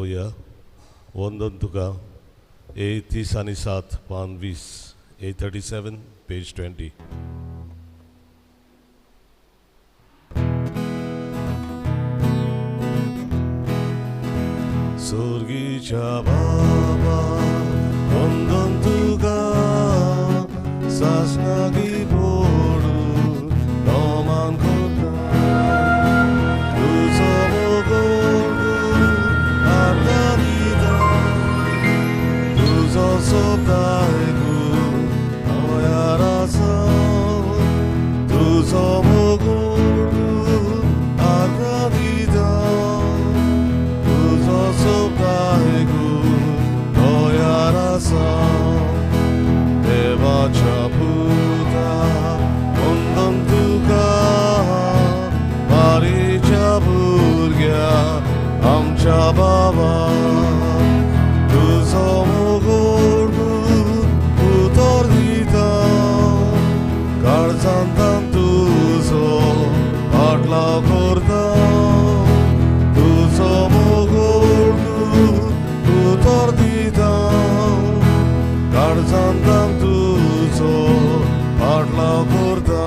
या वंदन तुका. ए 30 आनी 7 पान 20, A 37 page 20. सोर्गीच्या बाबा वंदन तुका, सासणागी पडू नमान करता, तुजो मोगोड आतां दिता, तुजो शब्द आयकून हांव यार आसा, तुजो मोगोड आतां दिता, तुजो शब्द आयकून हांव यार आसा. देवाच्या पुता वंदन तुका, मारीच्या भुरग्या आमच्या बाबा, तुजो मोगोड उतर दिता, काळजांतान तुजो फाटलाव करता, तुजो मोगोड उतर दिता, काळजांतान तुजो फाटलाव करता.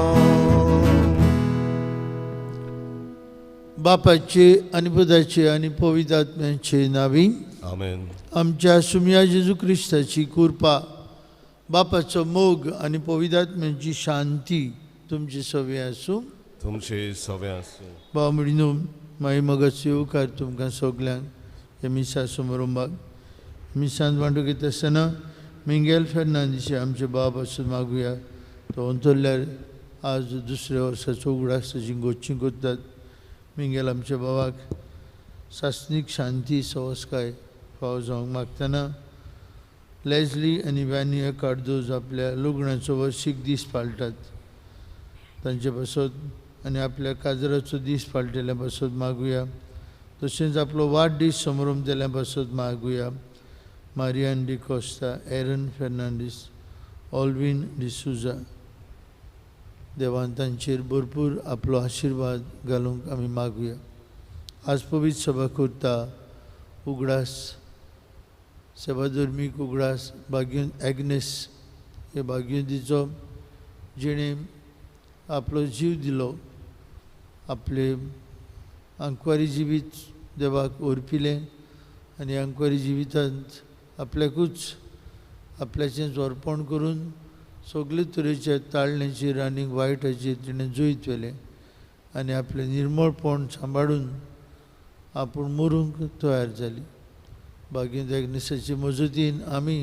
बापाचे आनी पुताचे आनी पवित्र आत्म्याचे नावी. आमेन. आमच्या सुमया जेजू क्रिस्ताची कृपा, बापाचो मोग आनी पवित्र आत्म्याची शांती तुमची सवी आसूं. तुमचे सवे आसूं. भाव म्हणून मागीर मगाचो येवकार तुमकां सगल्यांक हे मिसा समारंभाक. मिसांत वांटो घेता आसतना मिंगेल फेर्नांदीचे आमचे बाब आसून मागुया. तो अंतरल्यार आज दुसऱ्या वर्साचो उगडास ताची गोच्ची करतात. मिंगेल आमच्या बाबाक सासणीक शांती सवस्काय फावो जावंक मागतना लेजली आनी वॅनिया कार्दोज आपल्या लग्नाचो वर्शीक दीस पाळटात, तांचे पासत आनी आपल्या काजराचो दीस पाळटेल्या पासत मागुया. तशेंच आपलो वाडदीस समारंभ पासत मागुया. मारियान डिकोस्ता, एरन फेर्नांडीस, ऑल्विन डिसुजा, देवान तांचेर भरपूर आपलो आशिर्वाद घालूंक आमी मागुया. आज पवित्र सभा करता उगडास सभाधर्मीक उगडास भाग्य एग्नेस हे भाग्यवंतीचो, जिणें आपलो जीव दिलो, आपले आंकवारी जिवीत देवाक ओरपिलें आनी आंकवारी जिवितांत आपल्याकूच आपल्याचेंच अर्पण करून सगळे तरेच्या ताळण्याचेर आनी वायटाचेर तिणें जैत व्हेलें आनी आपलें निर्मळपण सांबाळून आपूण मरूंक तयार जाली. भाग्यवंत एग्नेसाचे मजतीन आमी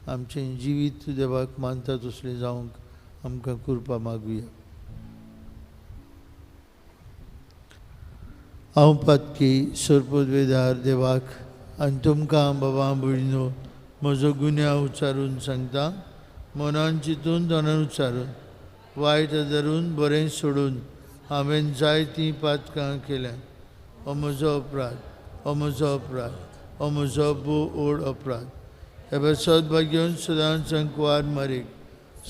आमचें जिवीत देवाक मानता तसलें जावंक आमकां कृपा मागुया. हांव पातकी सरपदवेदार देवाक आनी तुमकां बाबा भयणीनो म्हजो गुन्यांव उच्चारून सांगता. मनान चिंतून तोंडान उच्चारून वायट धरून बरें सोडून हांवें जायतीं पातकां केल्यात. हो म्हजो अपराध, हो म्हजो अपराध, हो म्हजो भोव ओड अपराध. हे पासत भाग्यवंत सदांच कुवार मारीक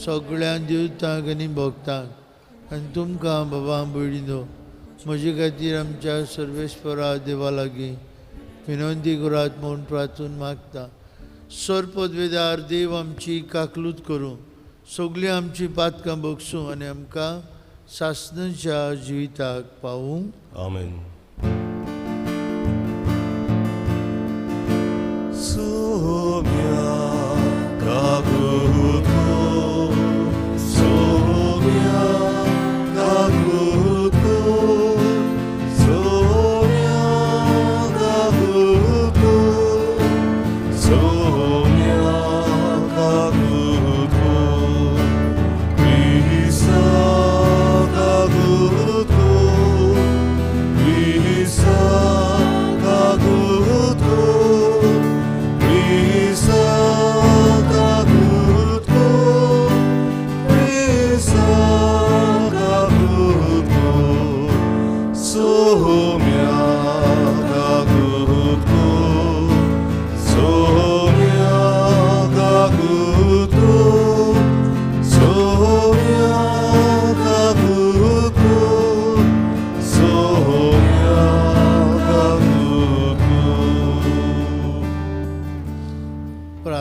सगळ्यां देवतांक आनी भक्तांक आनी तुमकां बाबा भयणीनो म्हजे खातीर आमच्या सर्वेस्परा देवा लागीं विनंती करात म्हूण प्रार्थून मागता. सरपदवेदार देव आमची काकलूत करूं, सगळीं आमची पातकां बगसूं आनी आमकां सासणाच्या जिविताक पावूं. आमेन. सोम्या काकूत कर, सोम्या काकूत कर, सोम्या काकूत कर, सोम्या काकूत कर, क्रिस्ता काकूत कर,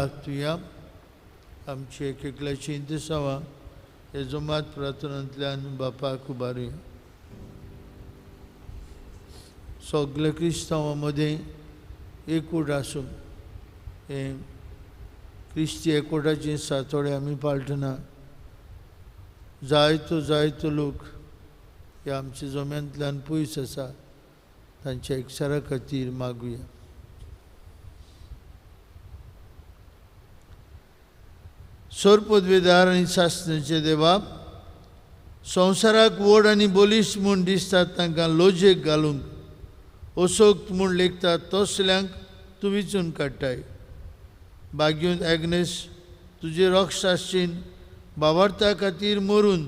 प्रार्थुया. आमची एक एकल्याची इंतेसांवां हे जोमात प्रार्थनांतल्यान बापाक उबारुया. सगल्या क्रिस्तांवां मदें एकवट आसूं हें क्रिस्ती एकवटाचें सातोडे आमी पाळटना जायतो जायतो लोक ह्या आमच्या जम्यांतल्यान पयस आसा तांच्या एकचारा खातीर मागुया. सोरपदवेदार आनी सासणाचे देवा, संवसाराक व्हड आनी बलिश्ट म्हूण दिसतात तांकां लोजेक घालूंक असोक्त म्हूण लेखतात तसल्यांक तूं विचून काडटाय. बाग्यून एग्नेस तुजे रक्षाशीन बावार्था खातीर मरून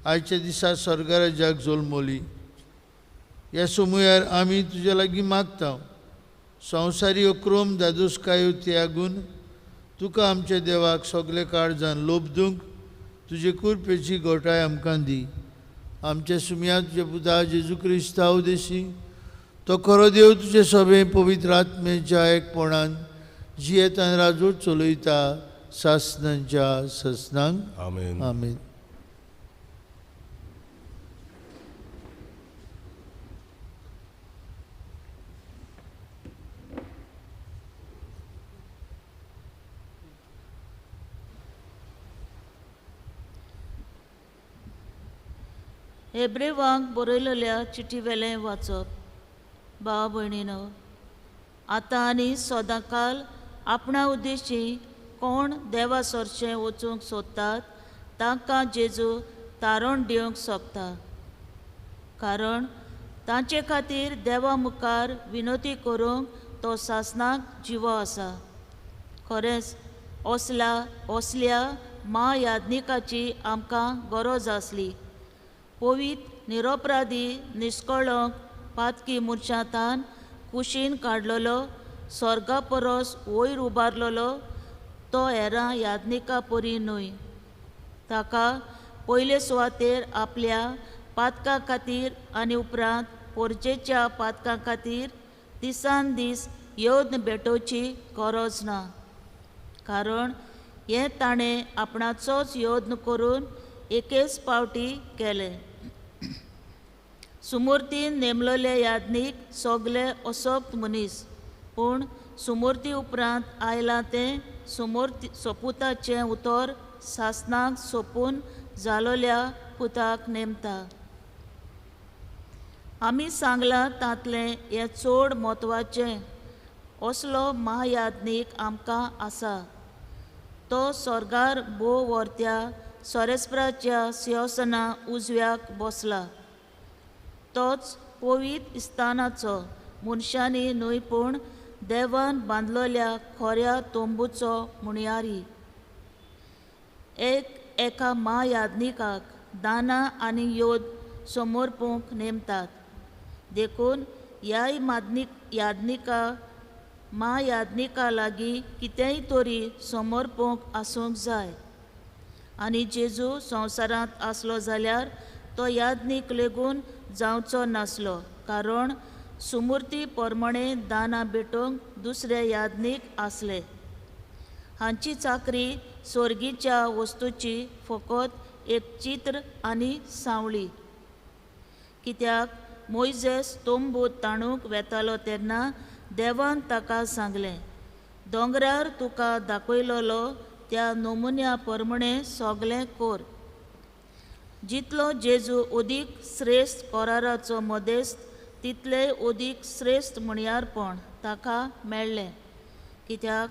आयच्या दिसा स्वर्गराज्याक जल्मली. ह्या समयार आमी तुजे लागीं मागता संवसारी अक्रम दादोसकायो त्यागून तुका आमच्या देवाक सगळे काळजान लोबदूंक तुजे कृपेची गोठाय आमकां दी. आमच्या सुमया तुजे पुता जेजू क्रिस्तांव देशी तो खरो देव तुजे सभे पवित्र आत्मेच्या एकपणान जियेतान राजू चलयता सासनांच्या ससनांक. आमेन. आमेन. हेब्रेवांक बरयलेल्या चिटी वेलें वाचप. भाव भयणीनो, आतां आनी सदांकाल आपणा उद्देशी कोण देवा सरचें वचूंक सोदतात तांकां जेजू तारण दिवंक शकता, कारण तांचे खातीर देवा मुखार विनोती करूंक तो सासणाक जिवो आसा. खरेंच असल्या असल्या म्हायाज्ञिकाची आमकां गरज आसली. पवित्र निरपराधी निस्कळंक पातकी मनशांतान कुशीन काडलेलो स्वर्गा परस वयर उबारलेलो तो हेरां याज्ञिका परी न्हय. ताका पयले सुवातेर आपल्या पातकां खातीर आनी उपरांत पोरजेच्या पातकां खातीर दिसान दीस यत्न भेटोवची गरज ना, कारण हें ताणें आपणाचोच यत्न करून एकेच पावटी केलें. सुमूर्तीन नेमलेले याज्ञीक सगले असक्त मनीस, पूण सुमूर्ती उपरांत आयलां तें सुमूर्ती सोपुताचें उतर सासणाक सोपून जालोल्या पुताक नेमता. आमी सांगलां तांतलें हें चड म्हत्वाचें. असलो म्हायाज्ञीक आमकां आसा, तो स्वर्गार भोव व्हरत्या सोरेस्पराच्या सिंहासना उजव्याक बसला. तोच पवित्र स्थानाचो मनशांनी न्हय पूण देवान बांदलेल्या खोऱ्या तंबूचो म्हणयारी. एक एका म्हायाज्ञिकाक दानां आनी योद समर्पूंक नेमतात, देखून ह्याय याज्ञिका म्हायाज्ञिका लागीं कितेंय तरी समर्पूंक आसूंक जाय. आनी जेजू संवसारांत आसलो जाल्यार तो याज्ञीक लेगून जावचो नासलो, कारण सुमूर्ती प्रमाणे दानां भेटोवंक दुसरे याज्ञीक आसले. हांची चाकरी स्वर्गीच्या वस्तूची फकत एक चित्र आनी सांवळी. कित्याक मोयजेस तंबू ताणूंक वेतालो तेन्ना देवान ताका सांगलें, दोंगरार तुका दाखयलोलो त्या नमुन्या प्रमाणे सगलें कर. जितलो जेजू अदीक श्रेश्ठ कराराचो मदेस्त तितलें अदीक श्रेश्ठ म्हणयारपण ताका मेळ्ळें, कित्याक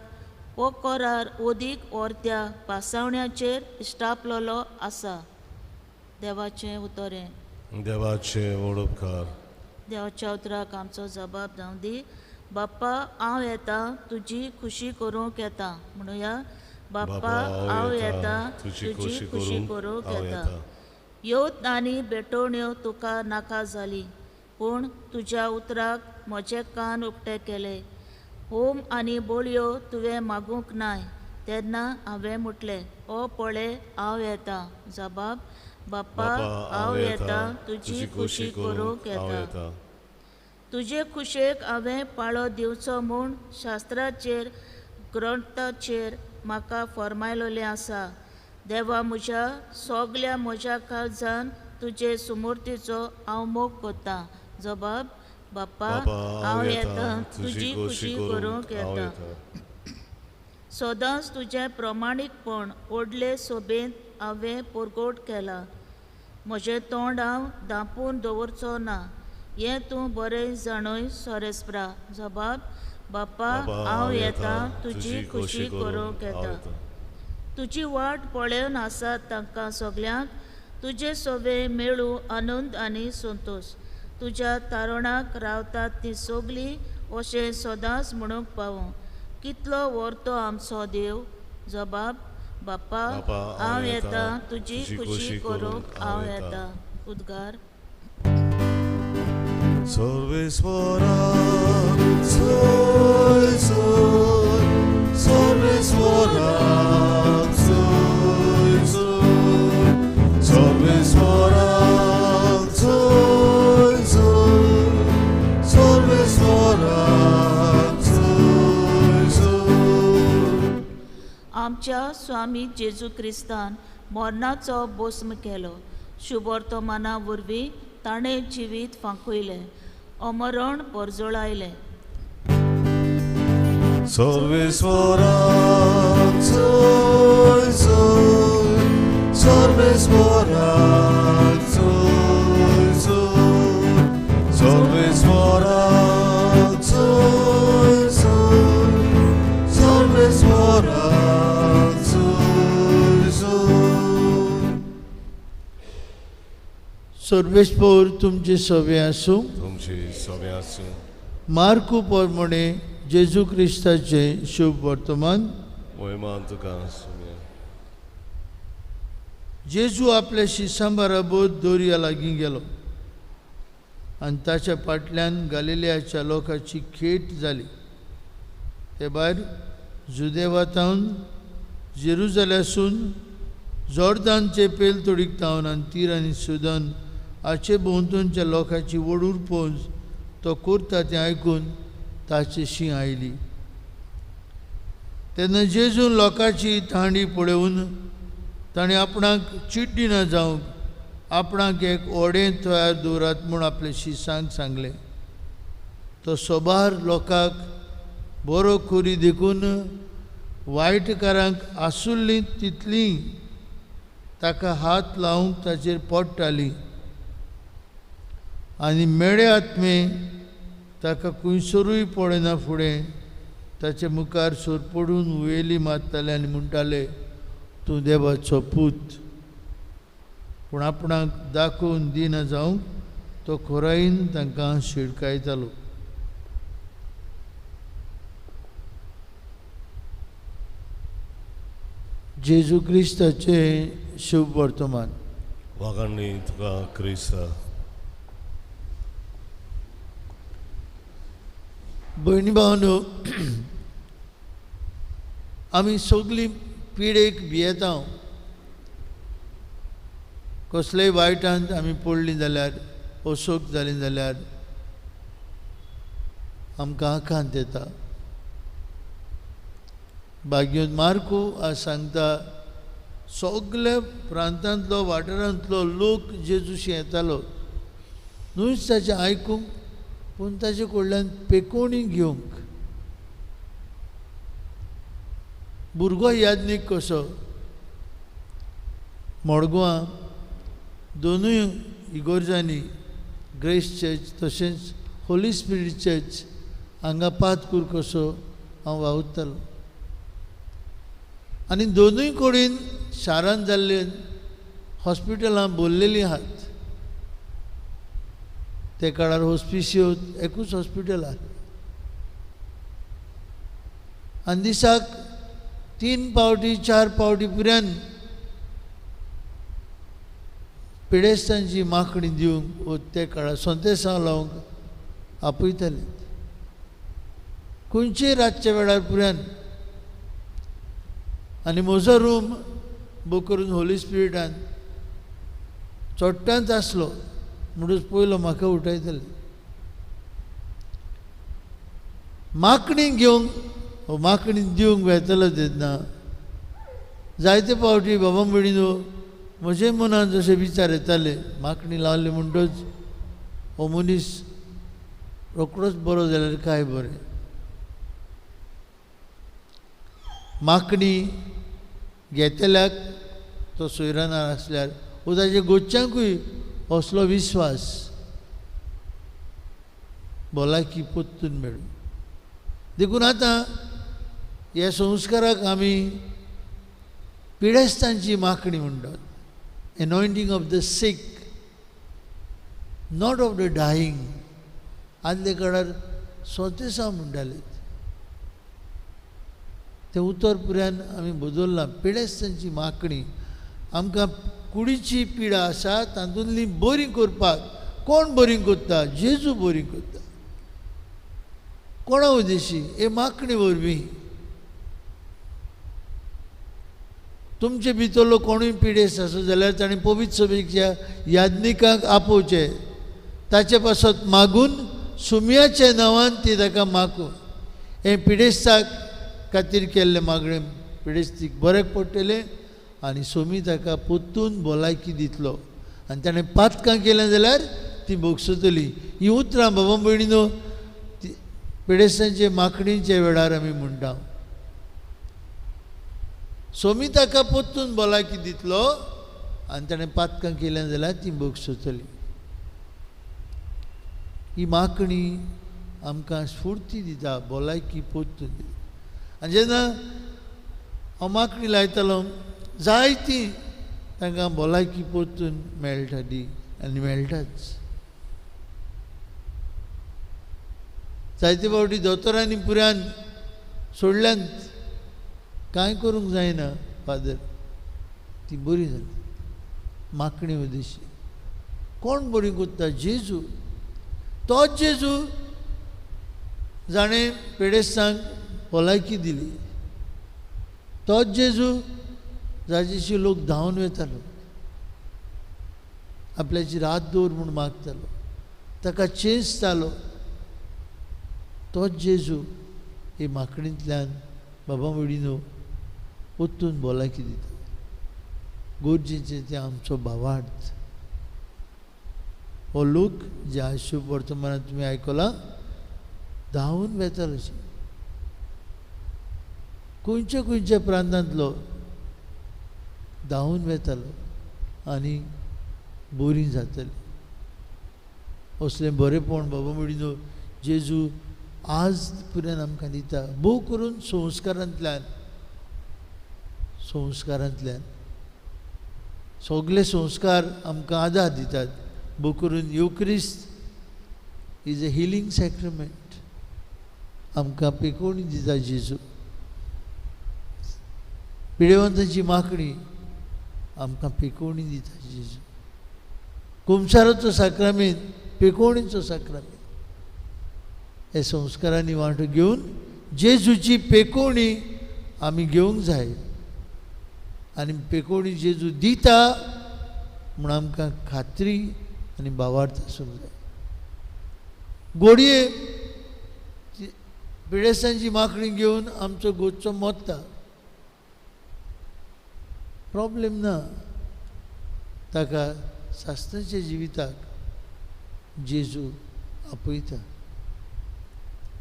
हो करार अदीक ओरत्या पासावण्याचेर इश्टापलेलो आसा. देवाचें उतरें. देवाचे उपकार. देवाच्या उतराक आमचो जबाब जावं दी. बाप्पा हांव येता तुजी खुशी करूंक येता. म्हणुया, बाप्पा हांव येता तुजी खुशी करूंक येता. येवत आनी भेटवण्यो तुका नाका जाली, पूण तुज्या उतराक म्हजे कान उक्ते केले. होम आनी बोळयो तुवें मागूंक नाय, तेन्ना हांवें म्हटलें, ओ पळय हांव येता. जबाब, बाप्पा हांव येता तुजी खुशी करूंक येता. तुजे खुशेक हांवें पाळो दिवचो म्हूण शास्त्राचेर ग्रंथाचेर म्हाका फर्मायलोलें आसा. देवा म्हज्या सगल्या म्हज्या काळजान तुजे सुमूर्तीचो हांव मोग करतां. जबाब बाप्पा हांव येता तुजी खुशी करूंक येता. सदांच तुजें प्रमाणीकपण ओडले सोबेंत हांवें परगट केलां. म्हजें तोंड हांव धांपून दवरचो ना, हें तूं बरें जाणय सोरेस्प्रा. जबाब बाप्पा हांव येता तुजी खुशी करूंक येता. तुजी वाट पळोवन आसात तांकां सगल्यांक तुजे सोबे मेळूं आनंद आनी संतोश. तुज्या तारणाक रावतात तीं सगलीं अशें सदांच म्हणूंक पावूं. कितलो व्हरतो आमचो देव. जबाब बाप्पा हांव येता तुजी खुशी करूंक हांव येता. उद्गार सर्वेस्वरा सोय सोय, सर्वेस्वरा सोय सोय, सर्वेस्वरा सोय सोय, सर्वेस्वरा सोय सोय. आमच्या स्वामी जेजू क्रिस्तान मरणाचो बोस्म केलो. शुभवर्तमाना वरवीं ताणें जिवीत फांकयलें, अमरण परजळायलें. सर्वेस्वरा सोय सोय, सर्वेस्वरा सोय सोय, सर्वेस्वरा सोय सोय, सर्वेस्वरा सोय सोय. सर्वेस्पोर तुमचे सवे आसूं. तुमचे सवे आसूं. मार्कू प्रमाणे जेजू क्रिस्ताचें शुभ वर्तमान. मोहिमान तुका आसूं. जेजू आपल्या शिसां बराबर दर्या लागीं गेलो आनी ताच्या फाटल्यान गालिलियाच्या लोकांची खेट जाली. ते भायर जुदेवातावन, जेरुजाल्यासून, जॉर्दानचे पेलतोडीक तावन आनी तीर आनी सुदन हाचे भोंवतणच्या लोकांची वडूर पोंज तो करता तें आयकून ताचेशी आयली. तेन्ना जेजून लोकांची तांडी पळोवन ताणें आपणाक चिड्डी ना जावंक आपणाक एक ओडें तयार दवरात म्हूण आपल्या शिसांक सांगलें. तो सोबार लोकांक बरो करी देखून वायटकारांक आसुल्लीं तितलीं ताका हात लावंक ताचेर पडटाली आनी मेळे आत्मे ताका खुंयसरूय पळयना फुडें ताचे मुखार सोरपडून हुयेली मारताले आनी म्हणटाले, तूं देवाचो पूत. पूण आपणाक दाखोवन दिना जावंक तो खोरायेन तांकां शिडकायतालो. जेजू क्रिस्ताचें शुभ वर्तमान. वागांनी तुका क्रिस्ता. भयणी भावनो, आमी सगळीं पिडेक भियेता. कसलेय वायटांत आमी पडलीं जाल्यार, असोक जालीं जाल्यार आमकां आकांत येता. भाग्योन मार्कू आज सांगता, सगल्या प्रांतांतलो वाठारांतलो लोक जेजूशी येतालो, न्हूच ताचें आयकूंक पूण ताचे कडल्यान पेकोणी घेवंक. भुरगो याज्ञीक कसो मडगांवां दोनूय इगोर्जांनी, ग्रेस चर्च तशेंच होली स्पिरीट चर्च हांगा पातकूर कसो हांव वावुरतालो. आनी दोनूय कडेन शारांत जाल्ले हॉस्पिटलां भरलेलीं आहात. ते काळार हॉस्पिसियो एकूच हॉस्पिटल आहा आनी दिसाक 3 पावटी 4 पावटी पुऱ्यान पिडेस्तांची मागणी दिवंक वो ते काळार संतेसांव लावंक आपयताले. खंयचेय रातच्या वेळार पुऱ्यान. आनी म्हजो रूम बूक करून होली स्पिरिटान चोडटांच आसलो म्हणून पयलो म्हाका उठयताले. मागणी घेवंक हो मागणी दिवंक वेतलो तेन्ना जायते फावटी बाबा भयणीनो म्हजे मनान जशे विचार येताले, मागणी लावली म्हणटच हो मनीस रोकडोच बरो जाल्यार काय बरें. मागणी घेतल्याक तो सोयरानार आसल्यार वो ताजे गोच्यांकूय असलो विस्वास भलायकी परतून मेळूं. देखून आतां ह्या संस्काराक आमी पिडेस्तांची मागणी म्हणटात. Anointing of the sick, not of the dying. आदले काळार सोतेसांव म्हणटाले, तें उतर पुऱ्यान आमी बदल्लां. पिडेस्तांची मागणी, आमकां कुडीची पिडा आसा तातूंतली बरी करपाक कोण बरी करता? जेजू बरी करता. कोणा उद्देशी? हे मागणी वरवीं. तुमचे भितरलो कोणूय पिडेस्त आसो जाल्यार ताणें पवित्र सभेच्या याज्ञिकांक आपोवचें, ताचे पासत मागून सुमयाच्या नांवान ती ताका मागून हें पिडेस्ताक खातीर केल्लें मागणें पिडेस्तीक बरें पडटलें आनी सोमी ताका परतून भलायकी दितलो. आनी ताणें पातकां केलें जाल्यार ती भोगसतली. ही उतरां बाबा भयणीनो पिडेस्तांचे मागणीच्या वेळार आमी म्हणटा. सोमी ताका परतून भलायकी दितलो आनी ताणें पातकां केलें जाल्यार ती भोगसतली. ही मागणी आमकां स्फुर्ती दिता, भलायकी परतून दिता. आनी जेन्ना हांव मागणी लायतालो जायती तांकां भलायकी परतून मेळटाली आनी मेळटाच. जायते फावटी दोतोरांनी पुऱ्यान सोडल्यान कांय करूंक जायना फादर, ती बरी जाली मागणी उद्देशी. कोण बरी करता? जेजू. तोच जेजू जाणें पिडेस्तांक भलायकी दिली, तोच जेजू जाचेशी लोक धांवन वतालो, आपल्याची रात दवर म्हूण मागतालो, ताका चेंचतालो, तोच जेजू हे मागणींतल्यान बाबा भयणीनो परतून भलायकी दिता. गरजेचें तें आमचो भावार्थ. हो लोक जे आयज वर्तमानांत तुमी आयकलां धांवन वेतालो, खंयच्या खंयच्या प्रांतांतलो धांवन वेतालो आनी बरी जाताली. असलें बरेंपण बाबा भयणीनो जेजू आज पुऱ्यान आमकां दिता, भोव करून संस्कारांतल्यान. संस्कारांतल्यान सगळे संस्कार आमकां आदार दितात. भोव करून Eucharist is a healing sacrament, आमकां पेकोवणी दिता जेजू. पिडेवंताची मागणी आमकां पेकोवणी दिता जेजू. कुमसाराचो साक्रामेंत पेकोवणीचो साक्रामेंत. हे संस्कारांनी वांटो घेवन जेजूची पेकोवणी आमी घेवंक जाय आनी पेकोवणी जेजू दिता म्हूण आमकां खात्री आनी भावार्थ आसूंक जाय. घोडये पिडेस्तांची मागणी घेवन आमचो गोदचो मोत्ता, प्रॉब्लेम ना, ताका सासणाच्या जिविताक जेजू आपयता,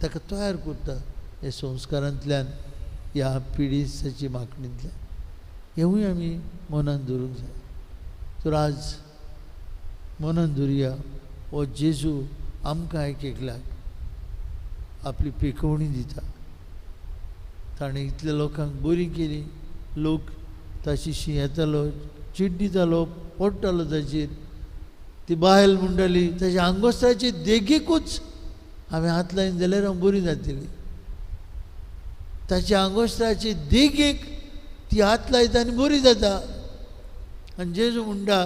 ताका तयार करता ह्या संस्कारांतल्यान, ह्या पिडेस्ताची मागणींतल्यान. हेवूय आमी मनान धरूंक जाय. तर आज मनान धरुया, हो जेजू आमकां एक एकल्याक आपली पेकोवणी दिता. ताणें इतल्या लोकांक बरी केली, लोक ताची येतालो, चिड्डितालो, पडटालो ताचेर. ती बायल म्हणटाली ताच्या आंगोस्त्राचे देगेकूच हांवें हात लायन जाल्यार हांव बरी जातली. ताच्या आंगोस्त्राचे देगेक ती हात लायता आनी बरी जाता. आनी जेजू म्हणटा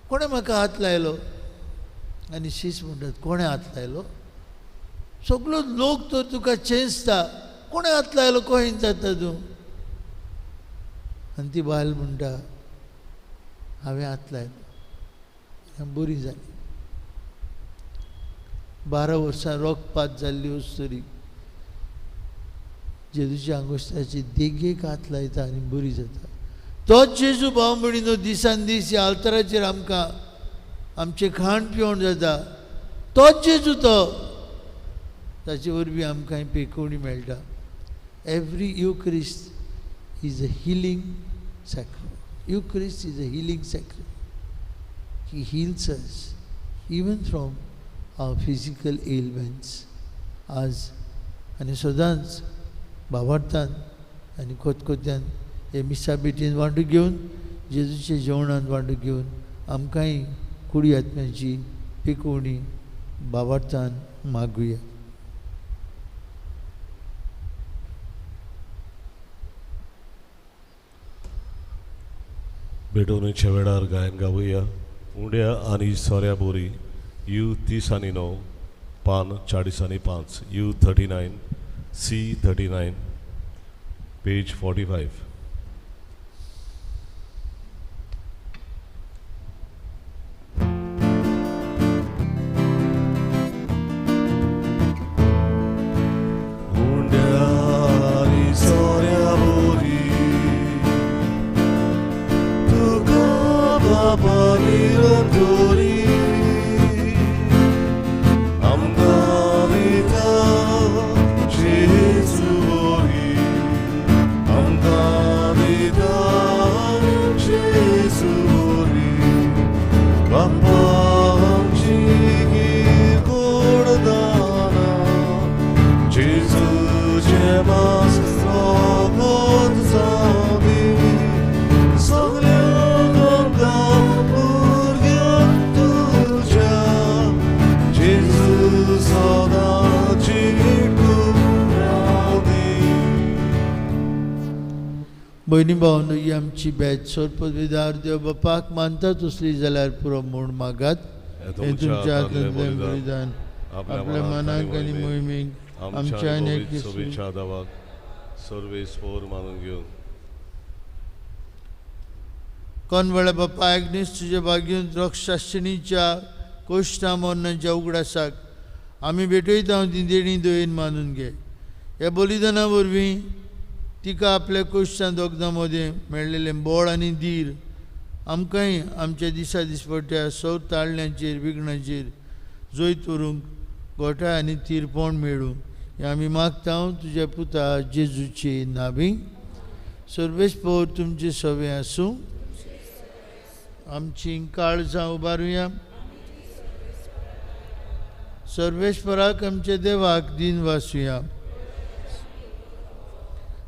कोणें म्हाका हात लायलो? आनी शीस म्हणटात कोणें हात लायलो? सगलो लोक तर तुका चेंचता, कोणें हात लायलो कहें जाता तूं? आनी ती बायल म्हणटा हांवें हात लायलो, बरी जाली. 12 वर्सां रोगपात जाल्ली अस्तुरी जेजूच्या आंगोस्ताचे देगेक हात लायता आनी बरी जाता. तोच जेजू भाव भयणीनो दिसान दीस ह्या आल्ताराचेर आमकां आमचें खाण पिवण जाता. तोच जेजू तो, ताचे वरवीं आमकां पेकोवणी मेळटा. Every Eucharist is a healing sacrament. Eucharist is a healing sacrament. He heals us even from our physical ailments. आज आनी सदांच बाबार्थान आनी खोतखोत्यान हे मिसा भेटीन वांटो घेवन जेजूच्या जेवणान वांटो घेवन आमकांय कुडी आत्म्याची पिकोवणी बाबार्थान मागुया. भेटवणेच्या वेळार गायन गावया. उंड्या आनी सोऱ्या बोरी you 30 आनी 9 पान 40 आनी 5 U 39 C 39 page 45. भयणी भावनो, ही आमची बॅच सोरपदवीदार देव बापाक मानता तसली जाल्यार पुरो म्हूण मागात. हें तुमच्या हातांतलें बलिदान आपल्या मनाक आनी मोहिमेक आमच्या आनी सर्वेस्पोर मानून घेवन कोण बापा एग्नीस तुज्या भाग्यून रक्षाशिणीच्या कोश्टा मरणाच्या उगडासाक आमी भेटयता ती देणी दयेन मानून घे. ह्या बलिदाना वरवीं तिका आपल्या कोश्टां दोगदां मदें मेळ्ळेलें बळ आनी धीर आमकांय आमच्या दिसा दिसपट्ट्या सौ ताळण्याचेर विघ्नाचेर जैत व्हरूंक गोठाय आनी तीरपण मेळूं हें आमी मागता तुज्या पुता जेजूचे नावी. सर्वेस्पोर तुमचें सवें आसूं. आमची काळजां उबारुया. सर्वेस्पराक आमच्या देवाक दिन वासुया.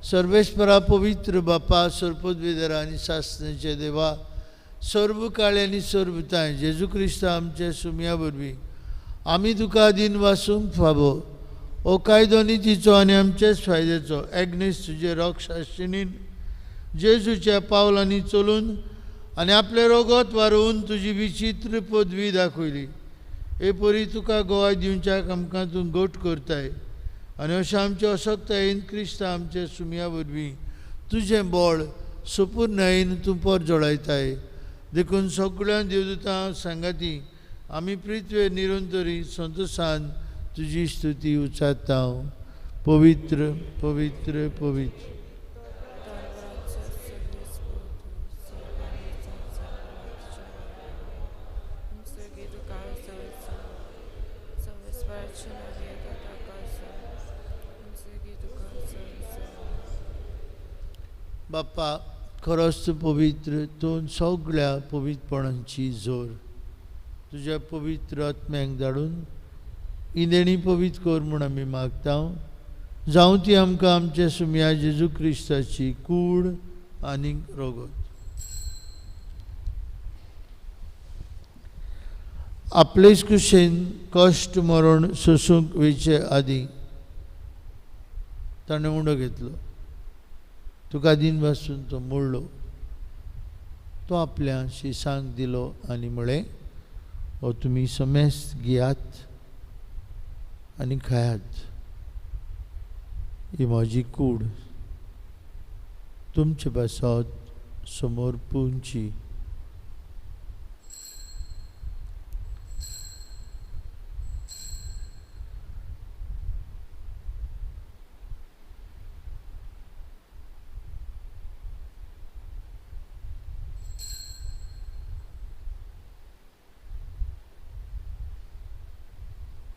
सर्वेस्परा पवित्र बापा सरपदवेदरा आनी सासण्याच्या देवा सर्व काळे आनी सर्वताय जेजू क्रिस्ता आमच्या सुमया वरवीं आमी तुका दिन वासूंक फावो. हो कायदो नितीचो आनी आमच्याच फायद्याचो. एग्नीस तुजे रोक्षाशिणीन जेजूच्या पावलांनी चलून आनी आपलें रोगत वारोवन तुजी विचित्र पदवी दाखयली. हे परी तुका गोवाय दिवच्याक आमकां तूं गोट करताय आनी अशें आमचे असक्तायेन क्रिस्ता आमच्या सुमया वरवीं तुजें बळ सुपुर्णायेन तूं परजळायताय. देखून सगळ्या देवदूतां सांगाती आमी पृथ्वेर निरंतरी संतोशान तुजी स्तुती उच्चारता. पवित्र पवित्र पवित्र. बाप्पा खरोच तूं पवित्र, तूं सगळ्या पवित्रपणांची जोर. तुज्या पवित्र आत्म्याक धाडून इंदेणी पवित्र कर म्हूण आमी मागता. जावं ती आमकां आमच्या सुमया जेजू क्रिस्ताची कूड आनी रोगत. आपलेच कुशेन कश्ट मरण सोसूंक वयचे आदीं ताणें उंडो घेतलो. तुका दिन वासून तो मोडलो. तो आपल्या शिसांक दिलो आनी म्हळें, हो तुमी समेस्त घेयात आनी खायात. ही म्हजी कूड तुमचे पासत समोर पुंची.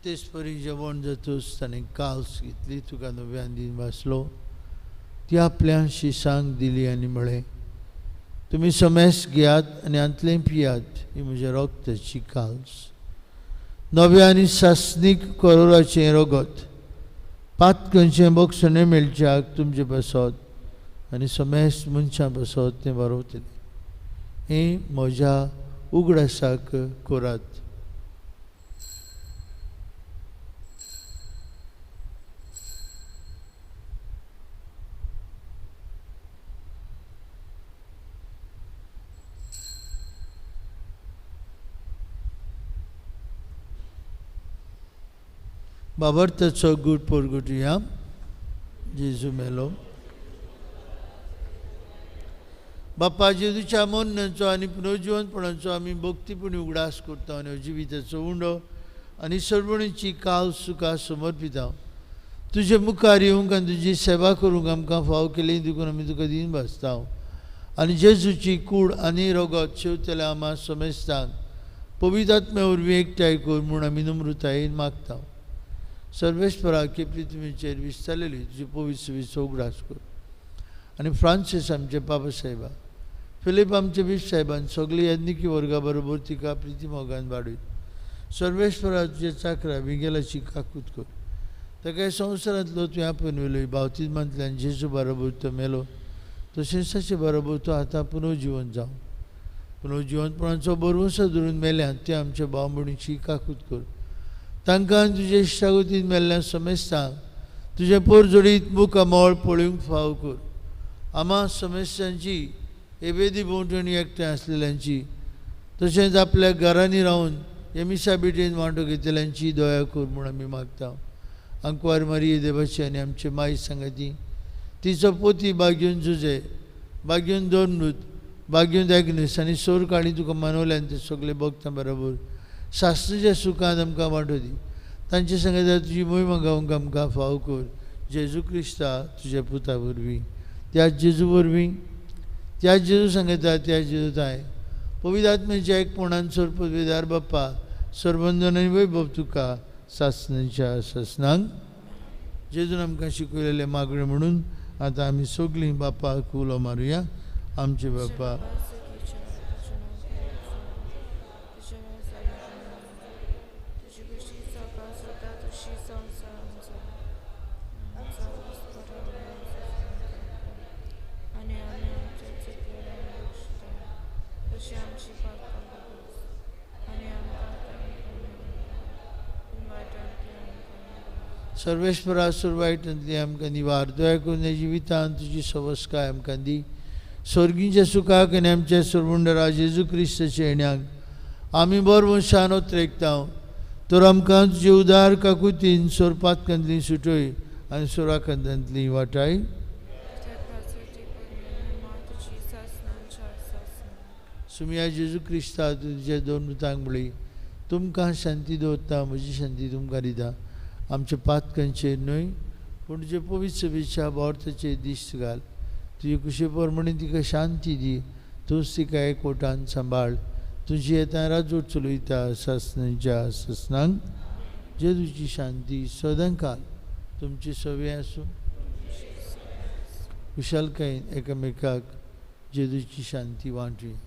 तेच परी जेवण जातूच ताणें काल्स घेतली, तुका नव्यान दिन वाचलो, ती आपल्या शिसांक दिली आनी म्हळें, तुमी समेस घेयात आनी हांतलें पियात, ही म्हज्या रक्ताची काल्स, नव्या आनी सासणीक करोराचें रगत, पातकणचें बक्षणें मेळच्याक तुमचे पासत आनी समेस मनशां पासत तें बरोवतलें. हें म्हज्या उगडासाक करात. बाबर्थाचो गूट पोरगुटया जेजू मेलो. बाप्पा जेजूच्या मोन्नाचो आनी पुनर्जिवनपणाचो आमी भक्तीपणी उगडास करता आनी जिविताचो उंडो आनी सर्वणीची काल सुखा समर्पिता. तुजे मुखार येवंक आनी तुजी सेवा करूंक आमकां फाव केली देखून आमी तुका दीन भासता आनी जेजूची कूड आनी रगत शेवतल्या आमा समेस्तांक पवित्र आत्म्या वरवीं एकठांय कर म्हूण आमी नम्रतायेन मागता. सर्वेस्परा के पृथ्वीचेर विस्तारलेली तुजी पवित्र सभेचो उगडास कर आनी फ्रांसीस आमचे बाबा साहेबा, फिलीप आमचे बीफ साहेबान सगळी याज्ञिकी वर्गा बरोबर तिका प्रिती मोगान वाडय. सर्वेस्परा तुज्या चाकरा विंगेलाची काकूत कर. ताका संवसारांतलो तुवें आपोवन व्हेलो, बावतिज्मांतल्यान जेजू बरोबर तो मेलो, तशेंच ताचे बरोबर तो आतां पुनर्जिवन जावं. पुनर्जिवनपणाचो भरवंसो धरून मेल्यान ते आमच्या भाव भयणीची काकूत कर. तांकां तुजे इश्टागतीन मेल्ल्या समेस्तांक तुजें पोरजोडीत मुखामळ पळोवंक फाव कर. आमा समेस्तांची एबेदी भोंवतणी एकठांय आसलेल्यांची तशेंच आपल्या घरांनी रावन येमिसा बिटेन वांटो घेतल्यांची दया कर म्हूण आमी मागता. आंकवार मारिये देवाची आनी आमचे माई सांगाती, तिचो पोती बागेवन जुजे, बागेवन दोन मृत, बागेवन एग्नेस आनी सोर काळी तुका मानवल्यान ते सगळे भक्तां बरोबर शास्त्रीच्या सुखान आमकां वांटो दी. तांचे सांगाता तुजी मोहिमा गावंक आमकां फाव कर. जेजू क्रिस्ता तुज्या पुता वरवीं, त्या जेजू वरवीं, त्या जेजू सांगता, त्या जेजू ताय पवित्र आत्म्याच्या एकपणान सर्वपदवीदार बाप्पा सर्वंदन आनी वैभव तुका सासणाच्या सासणांक. जेजून आमकां शिकयलेलें मागणें म्हणून आतां आमी सगळीं बापाक उलो मारुया. आमचे बापा, सर्वेस्परा सुरवायटांतली आमकां निवार, दया करून ह्या जिवितांत तुजी सवस्काय आमकां दी. स्वर्गींच्या सुखाक आनी आमच्या सर्वुंडरा जेजू क्रिस्ताच्या येण्याक आमी बरवंशान ओत्रेकता. तर आमकां तुजे उदार काकुतीन सोरपातकांतली सुटय आनी सोराकांतांतली वाटाय. सुमिया जेजू क्रिस्ता तुज्या दोन मृतांक म्हळी, तुमकां शांती दवरता, म्हजी शांती तुमकां दिता. आमच्या पातकांचेर न्हय पूण तुजे पवित्र सभेच्या बोर्थाचेर दिश्ट घाल. तुजे कुशे प्रमाणे तिका शांती दी, तूंच तिका एकवटान सांबाळ. तुजी येता राजवट चलयता सासणाच्या सासणांक. जेजूची शांती सदांकाल तुमची सवे आसूं. खुशालकायेन एकामेकाक जेजूची शांती वांटुया.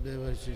देवाची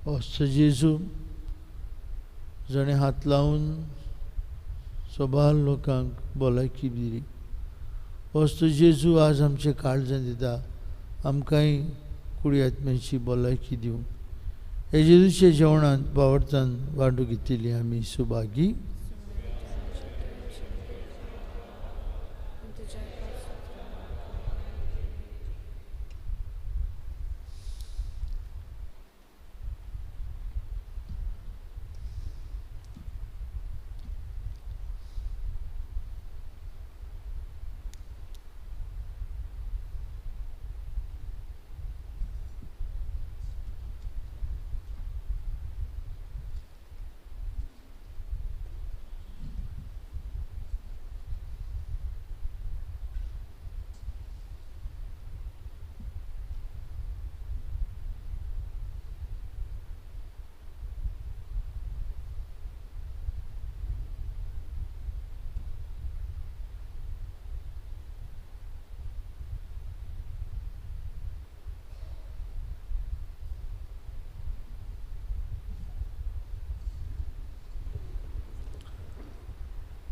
ओस्त जेजू, जाणें हात लावन सोबार लोकांक भलायकी दिली. वस्तू जेजू आज आमचे काळजान दिता, आमकांय कुडी आत्म्याची भलायकी दिवं. हे जेजूच्या जेवणांत बावडतान वांटू घेतिल्ली आमी सुभागी.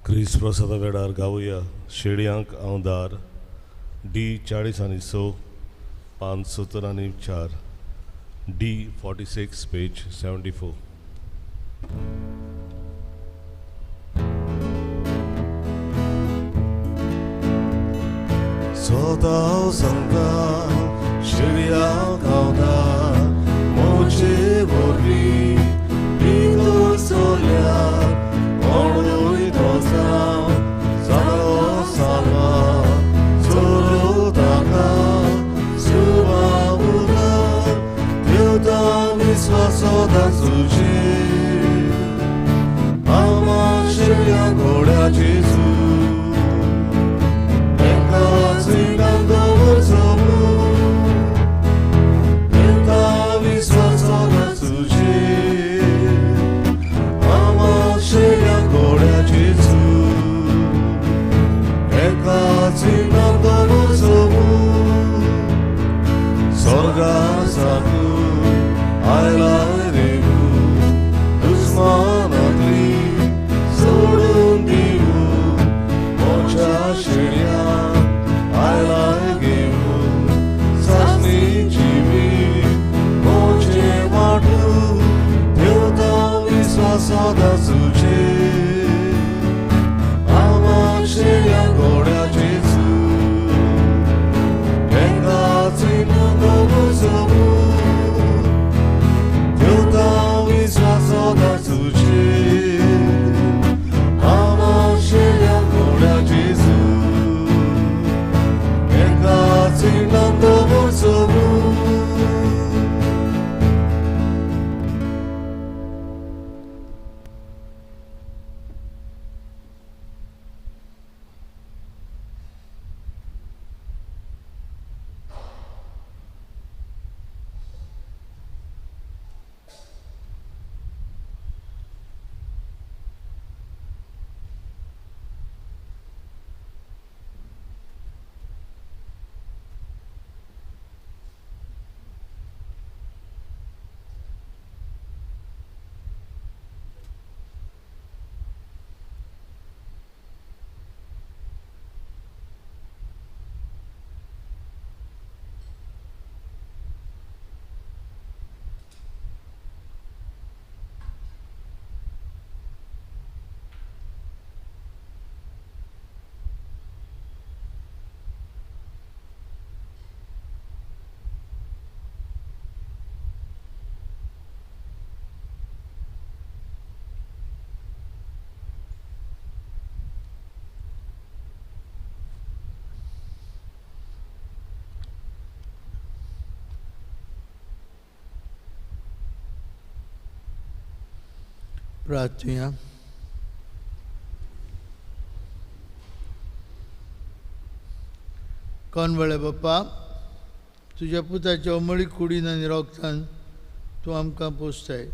क्रिस्त प्रसादा वेळार गावया शेडयांक हांव दार डी 40 आनी 6 पान 70 आनी 4 डी 46 पेज 74. स्वता सांगता शेडयांक हांव दार म्हजे वरवीं भितर सरल्यार कोणूय प्रार्थुया. कोणवळे बाप्पा, तुज्या पुताच्या अमळी कुडीन आनी रोगतान तूं आमकां पोसताय,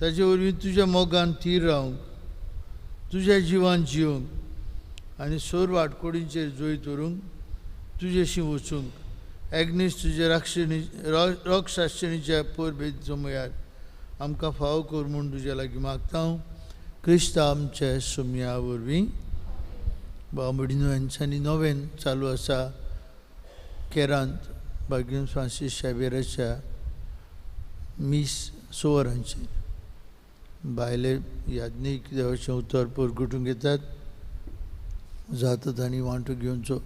ताचे वरवीं तुज्या मोगान थीर रावंक, तुज्या जिवान जिवंक आनी सोर वाटकुडींचेर जैत व्हरूंक तुजेशी वचूंक एग्नीस तुज्या राक्षिणी रोगशाक्षिणीच्या परबेत जमयार आमकां फाव कर म्हूण तुज्या लागीं मागता हांव क्रिस्त आमच्या सुमया वरवीं. बाबडिनो हेंच्यांनी नोवेन चालू आसा केरांत बागीन फ्रांसीस शावेराच्या मीस स वरांचेर. बायले याज्ञीक देवाचें उतर परगटूंक येतात जाता तांणी वांटो घेवचो.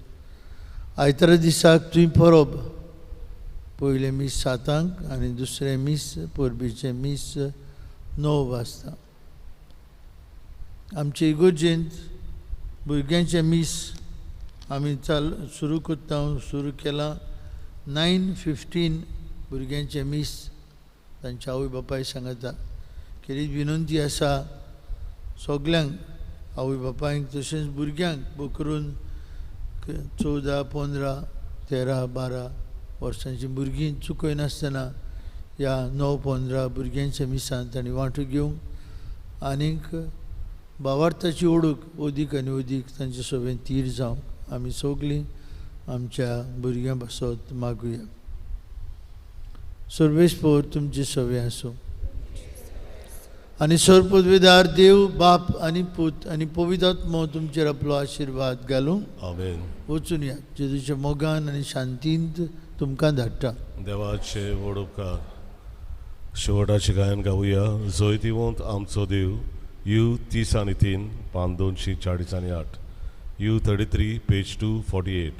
आयतारा दिसाक तुंय परब पयलें मीस 7 आनी दुसरें मीस परबेचें मीस 9 वाजता. आमचे इगोर्जेंत भुरग्यांचें मीस आमी सुरू करता, सुरू केलां. 9:15 भुरग्यांचें मीस तांच्या आवय बापाय सांगता. खेरीत विनंती आसा सगल्यांक आवय बापायक तशेंच भुरग्यांक बोकरून 14, 15, 13, 12 वर्सांची भुरगीं चुकयनासतना ह्या 9-15 भुरग्यांच्या मिसांत तांणी वांटो घेवंक आनीक भावार्थाची ओडूक अदीक आनी अदीक तांचे सगळें तीर जावंक आमी सगळीं आमच्या भुरग्यां पासत मागुया. सर्वेस्पोर तुमचे सगळें आसूं आनी सर्वपदवीदार देव बाप आनी पूत आनी पवित्र आत्मो तुमचेर आपलो आशिर्वाद घालूं. आमेन. वचून या जेजूच्या मोगान आनी शांतींत तुमकां धाडटा. देवाचे व्हड उपकार. शेवटाचें गायन गावया. जैतिवंत आमचो देव. You 33 पान 248. U 33 page 248.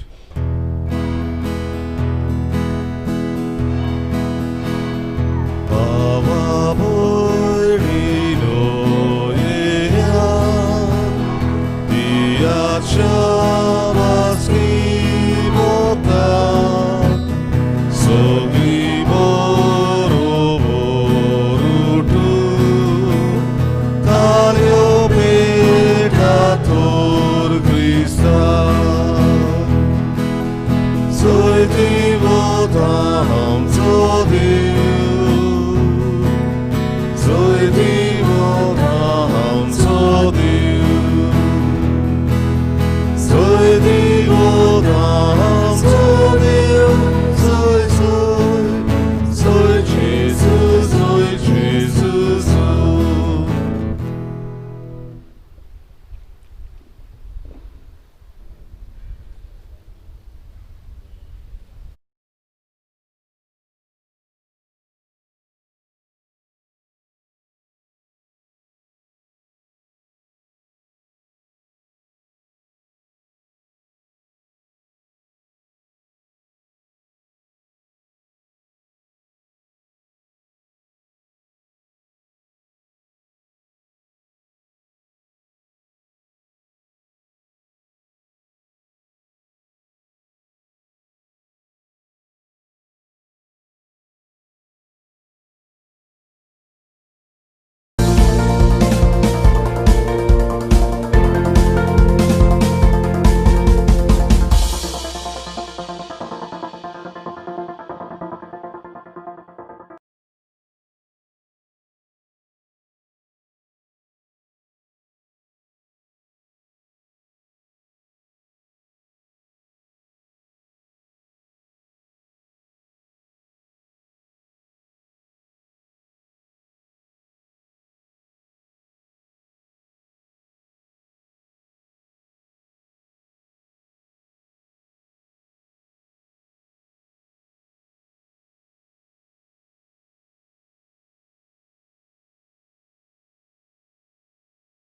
Soy devota.